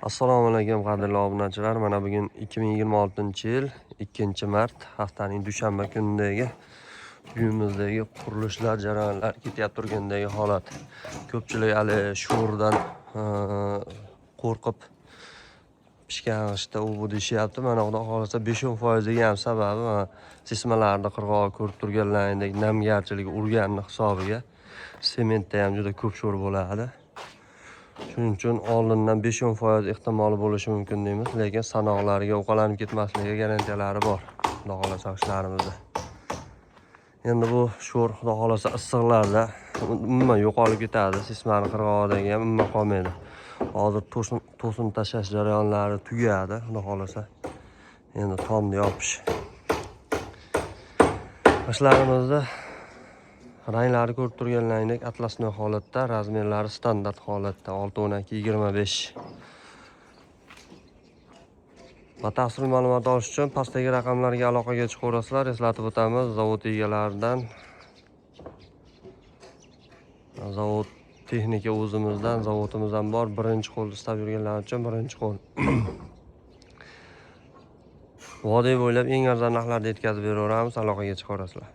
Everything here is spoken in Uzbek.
Assalomu alaykum, qadrli obunachilar. Mana bugun 2026-yil 2-mart, haftaning dushanba kunidagi uyimizdagi qurilishlar jarayonlari ketyapti turgandagi holat. Ko'pchilik hali sho'rdan qo'rqib, pishgan g'ishtda u bu deyishyapti. Mana, xudo xohlasa, 5-10 foiziga ham sababi mana sesmalarni qirg'og'i ko'rib turganlaringdek namgarchilik urganini hisobiga sementda ham juda ko'p sho'r bo'ladi. Shuning uchun oldindan 5-10 foiz ehtimoli bo'lishi mumkin deymiz, lekin sanoqlariga uqalanib ketmasligiga garantiyalari bor, xudo xohlasa, g'ishtlarimizda. Endi bu sho'r, xudo xohlasa, issiqlarda umuman yo'qolib ketadi, sesmani qirg'og'idagi ham umuman qolmaydi. Hozir to'sin tashlash jarayonlari tugadi, xudo xohlasa. Endi tomni yopish. G'ishtlarimizni ranglari ko'rib turganlaringdek атласной holatda, razmerlari standart holatda 6 12 25. Batafsil ma'lumot olish uchun pastdagi raqamlarga aloqaga chiqaverasizlar. Eslatib o'tamiz, zavod egalaridan, zavod texnika o'zimizdan, zavodimizdan bor. Birinchi qo'l istab yurganlar uchun birinchi qo'l. Vodiy bo'ylab eng arzon narxlarda yetkazib beraveramiz, aloqaga chiqaverasizlar.